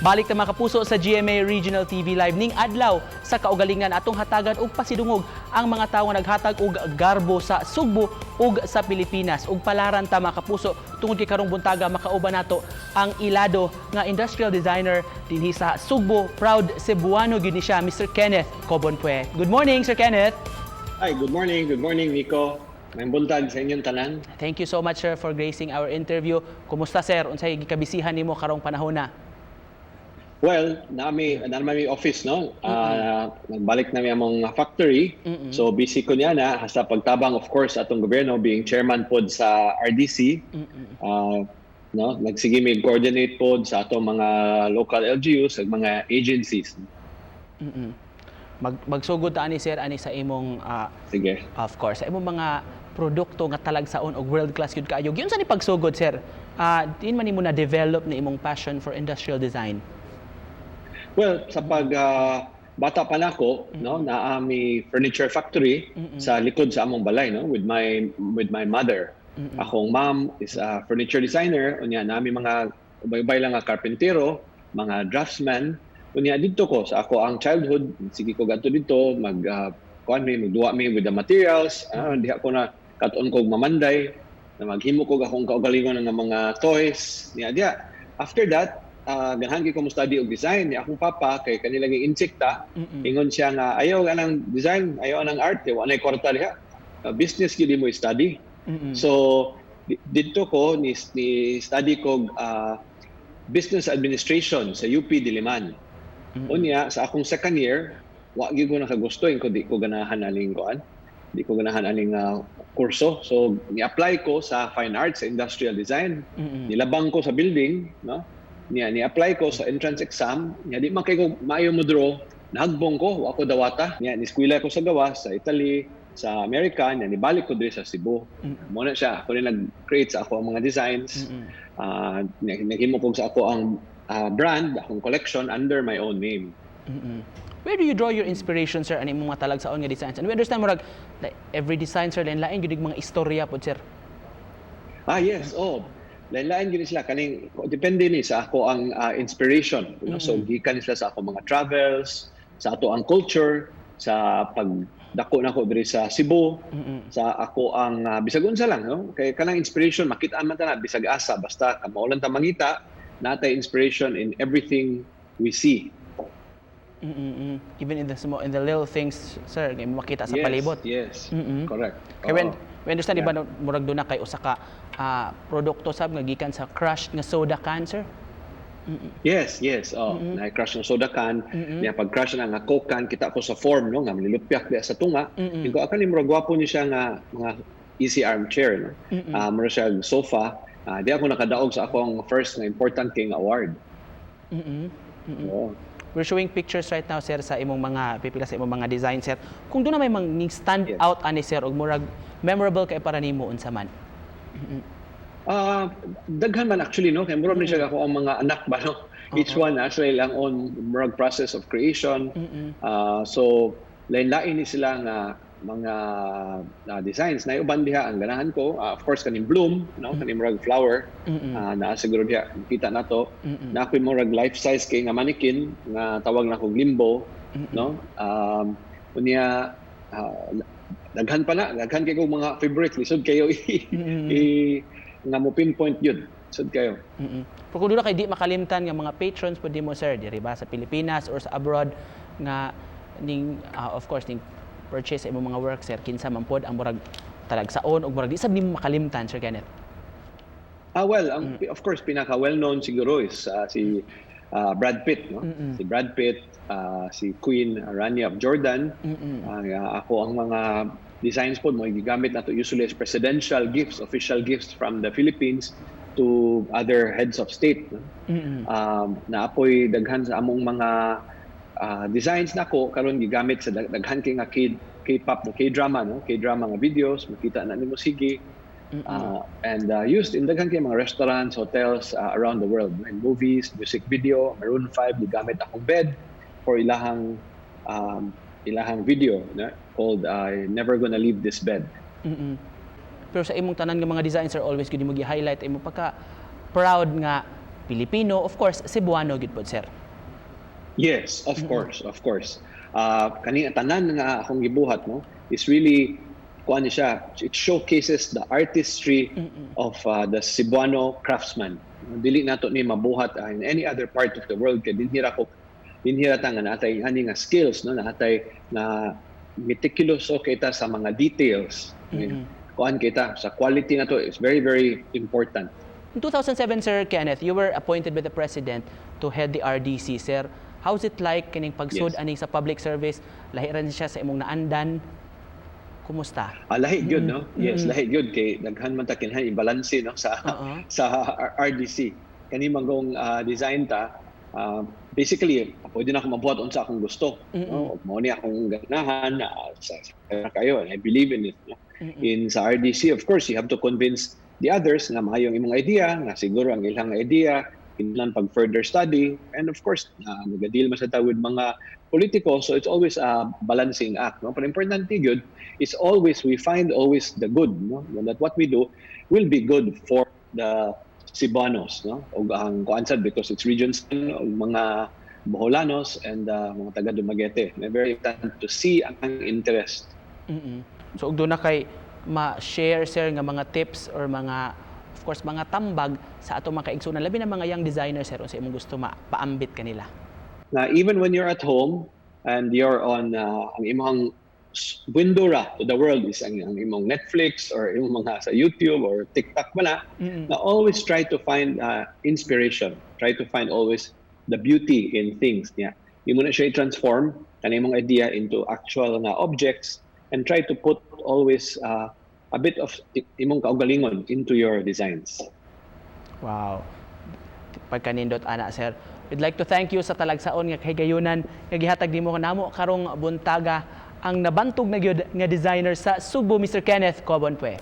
Balik ta, mga kapuso, sa GMA Regional TV Live ning adlaw sa kaugalingan, atong hatagan og pasidungog ang mga tawo nga naghatag og garbo sa Sugbo ug sa Pilipinas. Ug palaran ta, mga kapuso, tungod kay karong buntaga makauban nato ang ilado nga industrial designer dinhi sa Sugbo, proud Cebuano gyud ni siya, Mr. Kenneth Cobonpue. Good morning, Sir Kenneth. Hi, good morning. Good morning, Nico. Maayong buntag sa inyong tanan. Thank you so much, sir, for gracing our interview. Kumusta, sir? Unsay gikabisihan nimo karong panahon na? Well, naa mi office, no? Nagbalik na mi among factory. So busy ko niya na sa pagtabang, of course, atong gobyerno, being chairman pod sa RDC. No, nagsige mi coordinate pod sa atong mga local LGUs ug mga agencies. Magsugod ta ani, sir, ani sa imong Sige. Of course, sa imong mga produkto nga talagsaon og world class gyud kaayo. Giunsa ni pagsugod, sir? Diin man nimo na develop ni imong passion for industrial design? Well, sa pag bata pa nako, no, naa mi furniture factory sa likod sa among balay, no, with my mother. Akong mom is a furniture designer, unya naa mi mga ubay-ubay lang nga karpintero, mga draftsman. Unya didto ko sa ako ang childhood, sige ko gadto didto, mag kuan mi, magduwa mi with the materials, diha ko na kat-on ko mamanday, na maghimo ko akong kaugalingon nga mga toys, niya diha. After that, ganahan gyud ko mo study og design ni akong papa kay kanila ging insekta. Ingon siya nga ayaw anang design, ayaw anang art, kay wa nay kwarta diha. Business gyud mo study. So didto ko ni study ko business administration sa UP Diliman. Unya sa akong second year, wa gyud ko nakagusto, ko di ko ganahan aning kuan. Di ko ganahan aning kurso. So ni-apply ko sa fine arts, sa industrial design. Nilabang ko sa building, no? Niya ni-apply ko sa entrance exam, niya di man kay ko maayo mo draw, nahagbong ko, wa ko dawata. Niya ni eskwela ko sa gawas sa Italy, sa Amerika, niya nibalik ko diri sa Cebu. Mo na siya, ako rin nag-create sa ako ang mga designs. Naghimo ko sa ako ang brand, akong collection under my own name. Where do you draw your inspiration, sir, ani imong mga talagsaon nga designs? And we understand murag like, every design, sir, lain-lain gyud mga istorya pod, sir. Ah, yes. Oh. Lain-lain gyud sila kaning depende ni sa ako ang inspiration. So gikan ni sila sa ako mga travels, sa ato ang culture, sa pagdako nako diri sa Cebu, sa ako ang bisag unsa lang, no? Kay kanang inspiration makita man ta na bisag asa, basta kamao lang ta mangita, natay inspiration in everything we see. Even in the small, in the little things, sir, nga makita sa palibot. Yes. Correct. Kay when Oo. We understand, di ba, no, murag doon na kay usa ka produkto sab nga gikan sa crushed nga soda can, sir? Yes. Oh, na crush ng soda can, niya pag crush na nga Coke can, kita ko sa form, no, nga manilupyak diya sa tunga. Ingon ko, ni murag gwapo ni siya nga mga easy armchair, no. Mura siya sofa. Di ako nakadaog sa akong first nga important king award. Oo. We're showing pictures right now, sir, sa imong mga pipila sa imong mga design, sir. Kung doon na may mang ning stand out ani, sir, og murag memorable kay para nimo, unsa man? Daghan man actually, no, kay murag ni siya ako ang mga anak ba, no. Each one actually lang on murag process of creation. So lain-lain ni sila nga mga designs na uban diha ang ganahan ko, of course kaning bloom, no, kaning murag flower, naa siguro diha kita nato na ako'y murag life size kay nga mannequin nga tawag na kog Limbo, no. Unya daghan pa na, daghan kay kog mga favorite, lisod kayo i nga mo pinpoint yun, lisod kayo. Pero kung doon kay di makalimtan nga mga patrons pud mo, sir, diri ba sa Pilipinas or sa abroad nga ning of course ning purchase sa imong mga work, sir, kinsa man pod ang murag talagsaon og murag di sab nimo makalimtan, Sir Kenneth? Ah, well, ang, of course, pinaka well known siguro is si Brad Pitt, no? Si Brad Pitt, si Queen Rania of Jordan. Ako ang mga designs po mo gigamit nato usually as presidential gifts, official gifts from the Philippines to other heads of state, no? Naapoy daghan sa among mga designs nako karon gigamit sa daghan kay nga K-pop no, K-drama, no, K-drama nga videos, makita na nimo sige. And used in daghan kay mga restaurants, hotels around the world, in movies, music video. Maroon 5 gigamit akong bed for ilahang video, no, called "Never Gonna Leave This Bed." Pero sa imong tanan nga mga designs, sir, always gud mo gi-highlight imong pagka proud nga Pilipino, of course, Cebuano gyud pod, sir. Yes, of course, of course. Kani tanan nga akong gibuhat, no, is really kuan ni siya, it showcases the artistry of the Cebuano craftsman. Dili nato ni mabuhat in any other part of the world kay dinhi ra ta nga natay ani nga skills, no, natay na meticulous o kita sa mga details. Kuan kita sa quality nato is very, very important. In 2007, Sir Kenneth, you were appointed by the President to head the RDC, sir. How's it like kining pagsud ani sa public service? Lahi ra ni siya sa imong naandan. Kumusta? Ah, lahi gyud, no? Yes, lahi gyud kay daghan man ta kinahanglan i-balance, no, sa Oo. Sa RDC. Kani manggong design ta, basically pwede na ako mabuhat unsa akong gusto, no? Mao ni akong ganahan sa kayo and I believe in it, no? In sa RDC, of course, you have to convince the others nga maayo ang imong idea, nga siguro ang ilang idea kinahanglan pag further study, and of course nagadeal man sa ta with mga politiko, so it's always a balancing act, no? Pero importante gyud is always we find always the good, no, that what we do will be good for the Cebuanos, no, ug ang kuan sad because it's regions og mga Boholanos and mga taga Dumaguete. Very important to see ang interest. So ug duna kay ma-share, sir, nga mga tips or mga, of course, mga tambag sa atong mga kaigsuonan, labi na mga young designers, sir, unsa imong gusto mapaambit kanila? Na even when you're at home and you're on ang imong window ra to the world is ang imong Netflix or imong mga sa YouTube or TikTok ba na, na always try to find inspiration. Try to find always the beauty in things niya. Imo na siya i-transform kanang imong idea into actual nga objects and try to put always a bit of imong kaugalingon into your designs. Wow. Pagkanindot ana, sir. We'd like to thank you sa talagsaon nga kahigayunan nga gihatag nimo namo karong buntaga, ang nabantog na gyud nga designer sa Sugbo, Mr. Kenneth Cobonpue.